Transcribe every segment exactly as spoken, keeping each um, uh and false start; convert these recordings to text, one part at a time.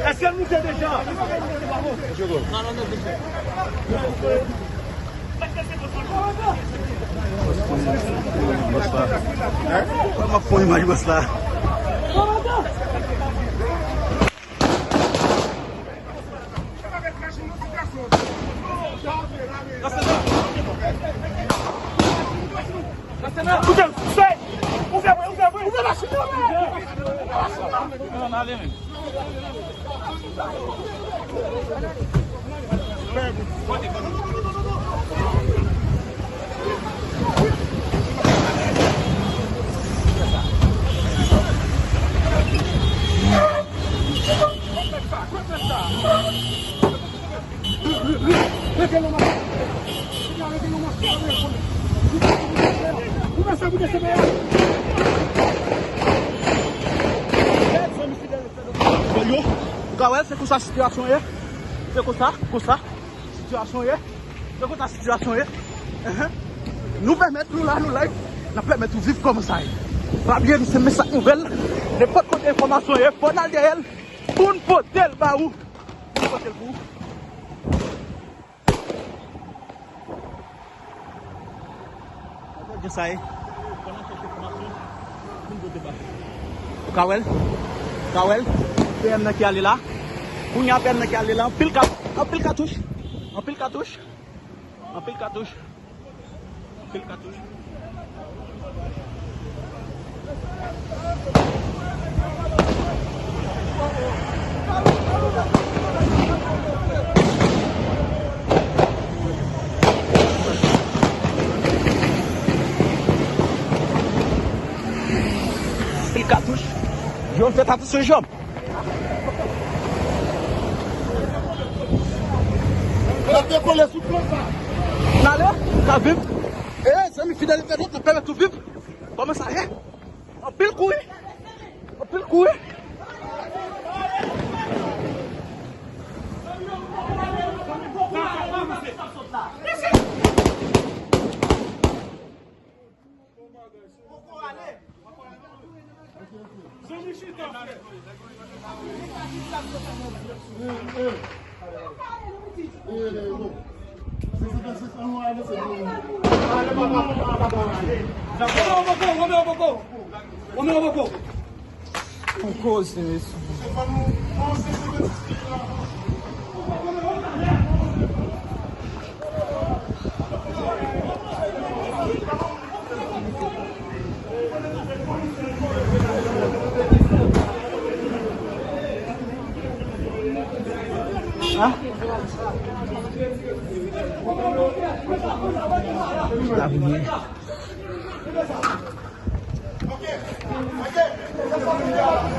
Èske l moute deja? Bòs la. M ap pran imaj bòs la. Koute, ouvè, ouvè, ouvè, ouvè machin nan, men. Ann ale, men. Yo, ou ka wè, se konsa sitiyasyon ye. Se konsa, konsa sitiyasyon ye. Se konsa sitiyasyon ye. Enhen. Nou pèmèt nou la, nou live. N ap pèmèt ou viv kòman sa ye. Pa bliye, nou se Mesak Nouvèl. Nenpòt kote enfòmasyon ye, fò n al dèyè l pou n pote l ba ou. Pou n pote l pou ou. Gade sa ye. Ou ka wè l? Ou ka wè l? P M nan ki ale la. Kounye a P M nan ki ale la. Anpil kat, anpil katouch. Anpil katouch. Anpil katouch. Anpil katouch. Anpil katouch. Yo fè katouch sou janm. N ap dekole sou plan sa. N ale, n ap viv. E, zanmi fidèl entènot, n ap pèmèt ou viv. Kòman sa ye? Anpil kouri. Anpil kouri. Pou koze, mesye.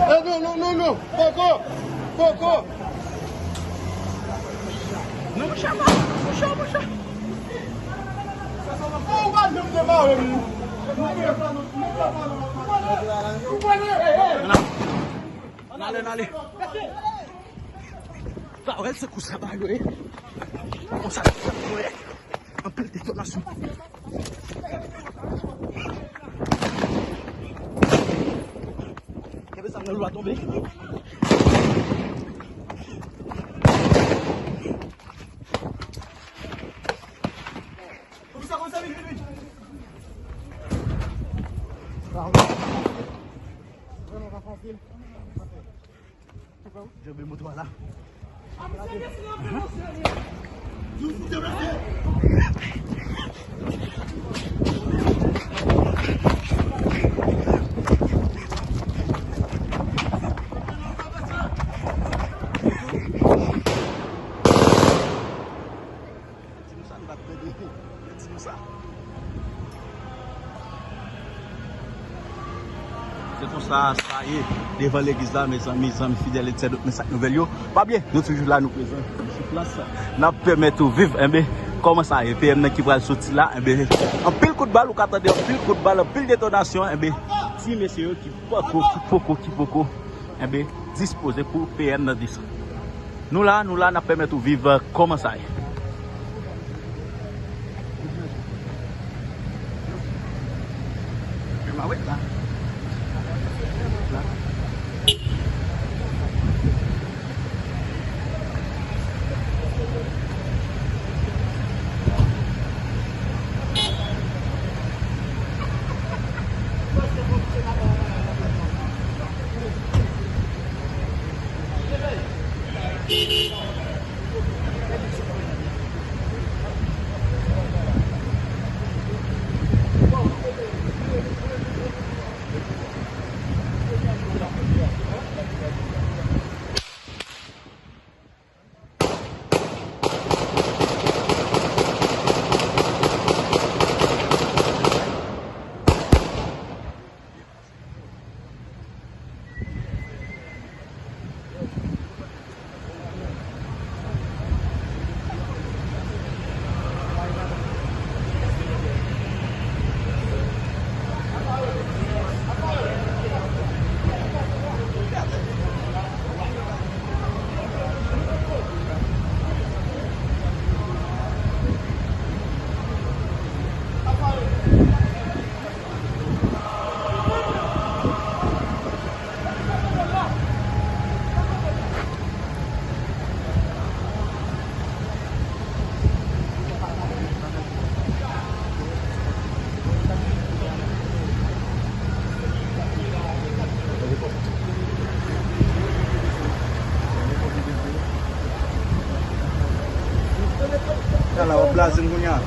Eh, non, non, non, non. Poko. Poko. Non, monchè, monchè, monchè. Ou pa janm demare m. N ale, n ale. Sa wè, se konsa bagay yo ye. Konsa, wè. Anpil detonasyon. Kenbe sa nan lwa tonbe. Poukisa konsa vin vin? Vrèman pa fasil. Djòbe moto a la. Se konsa sa ye devan legliz la, mezanmi, zanmi fidèl, etcetera. Tout men sa k nouvèl yo. Pa bliye, nou toujou la, nou prezan, nou sou plas. N ap pèmèt ou viv, enben, kòman sa ye? P M nan ki pral soti la, enben, anpil kout bal, ou ka tande anpil kout bal, anpil detonasyon, enben, ti mesye yo ki poko, ki poko, ki poko, enben, dispoze pou P M nan desann. Nou la, nou la, n ap pèmèt ou viv, euh, kòman sa ye. Ala, w ap blaze m kounye a.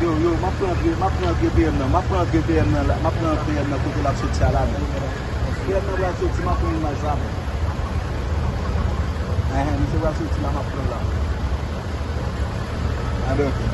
Yo, yo, m ap pran antre, m ap pran antre P M nan, m ap pran antre P M nan la, m ap pran P M nan kote l ap soti a la menm. P M nan pral soti, m ap pran imaj la menm. Enhen, misye pral soti la, m ap pran la. Anben, oke.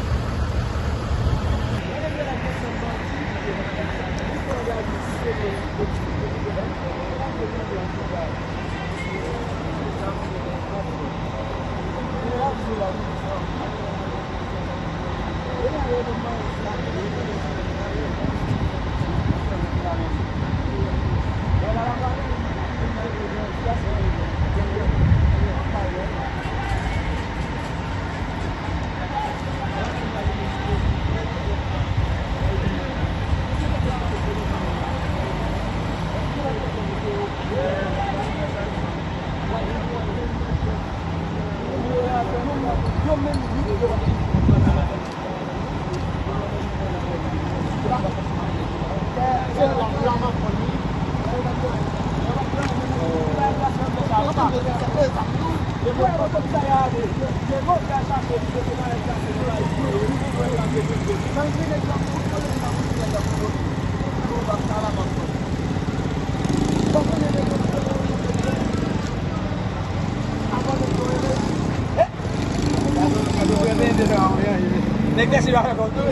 Nèg dèsi pa fè kòm tou.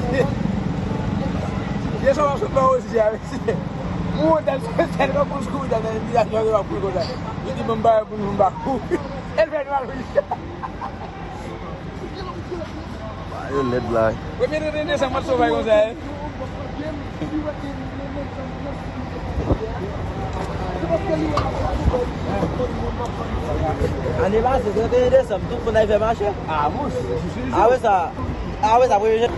Ye sa w ap sot ba osi a, mesye. Moun tèl, tèlman kouz kouri nan envitasyon yo ap kouri konsa. Li di, "Ban m bagay pou nou, m ba kou." E l fè nou al wi. Yo lèd la. Premye trente desanm, m ap sovay konsa, e. Ane pase, trente et un desanm, tout moun al fè mache. Ah, mouch. Ah, wi, sa. Ah, wi, sa, premye jan.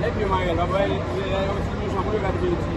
Nèg yo mayèl, papa, e, e, e, yon ti mechan pou yo gade yo ti.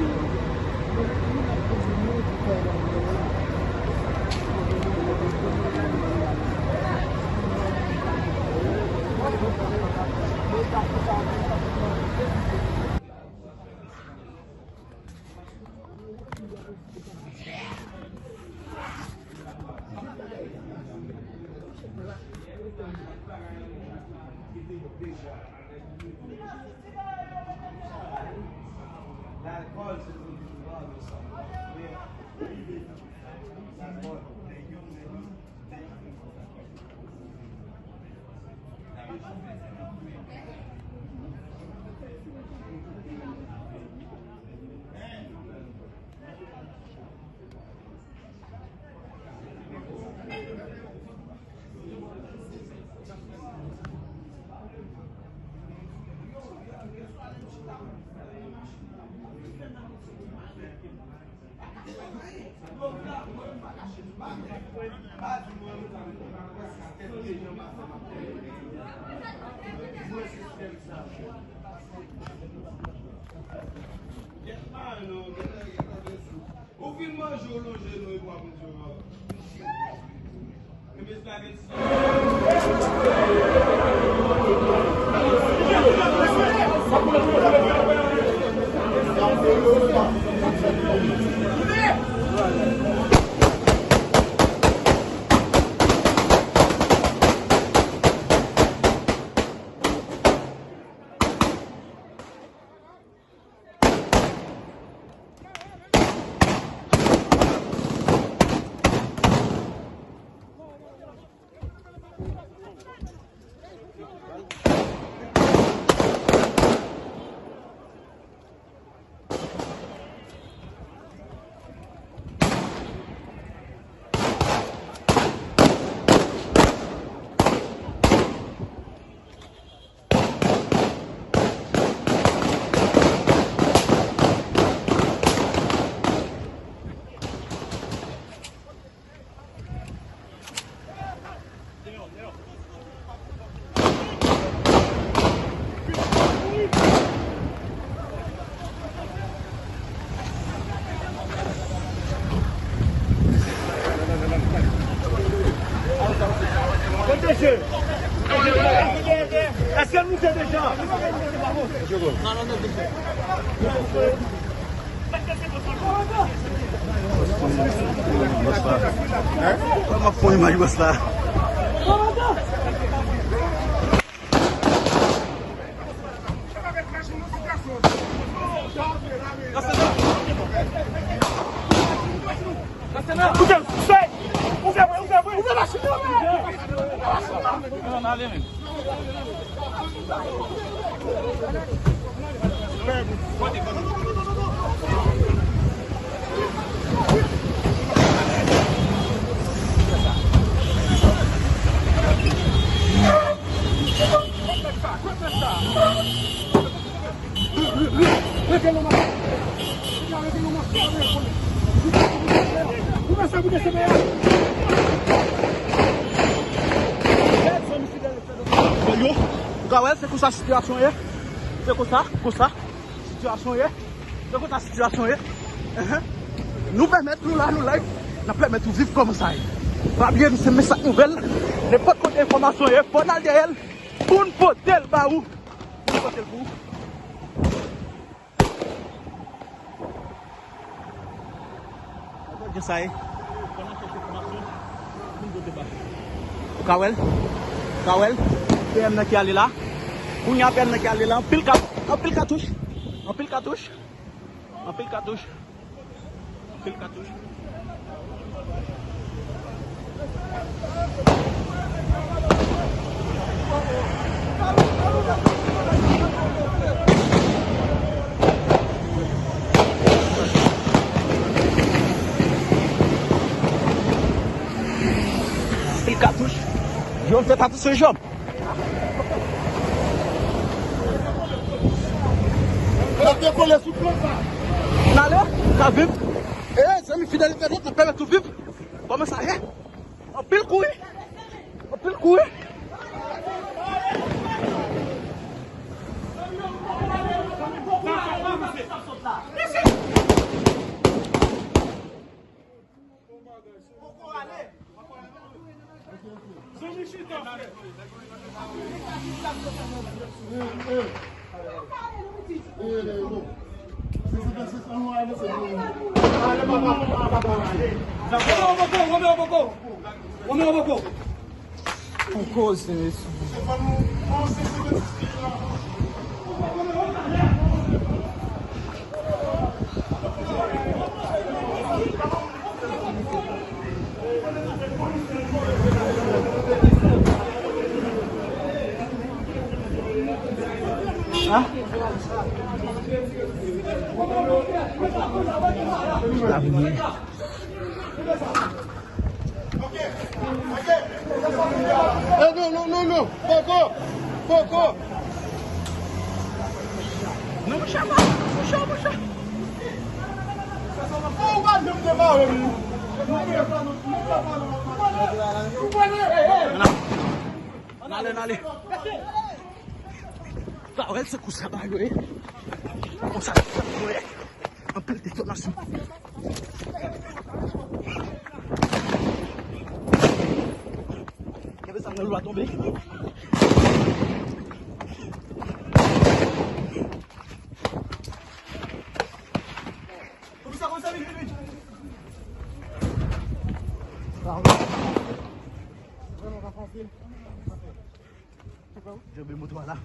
Ou fin manje, ou lonje nou e bwa pou Dye. Èske l moute deja? Bòs la. Kòman fon imaj bòs la? Ouvè, ouvè, ouvè machin nan, men! Ouvè machin nan! Yo, ou ka wè, se konsa sitiyasyon ye. Se konsa, konsa sitiyasyon ye. Se konsa sitiyasyon ye. Enhen. Nou pèmèt nou la, nou live. N ap pèmèt ou viv kòman sa ye. Pa bliye, nou se Mesak Nouvèl. Nenpòt kote enfòmasyon ye, fò n al dèyè l pou n pote l ba ou. Pou n pote l pou ou. Gade sa ye. Fò n al chèche enfòmasyon pou n pote ba ou. Ou ka wè l? Ou ka wè l? P M nan ki ale la. Kounye a P M nan ki ale la. Anpil kat-, anpil katouch. Anpil katouch. Anpil katouch. Anpil katouch. Anpil katouch. Yo fè katouch sou jòb. N ap dekole sou plan sa. N ale, n Viv. E, zanmi, fidelite nou, nou pèmèt ou viv. Kòman sa ye? Anpil kouri. Anpil kouri. Pou koze, mesye. Eh, non, non, non, non. Poko. Poko. Non, monchè, pa. Monchè, monchè. Ou pa janm te pare, wi. Ann ale, ann ale. Sa, wè, se kou sa ba yo, eh. Konsa, sa, wè. Anpil detonasyon. Kenbe sa, nan lwa tonbe. Kenbe moto a la.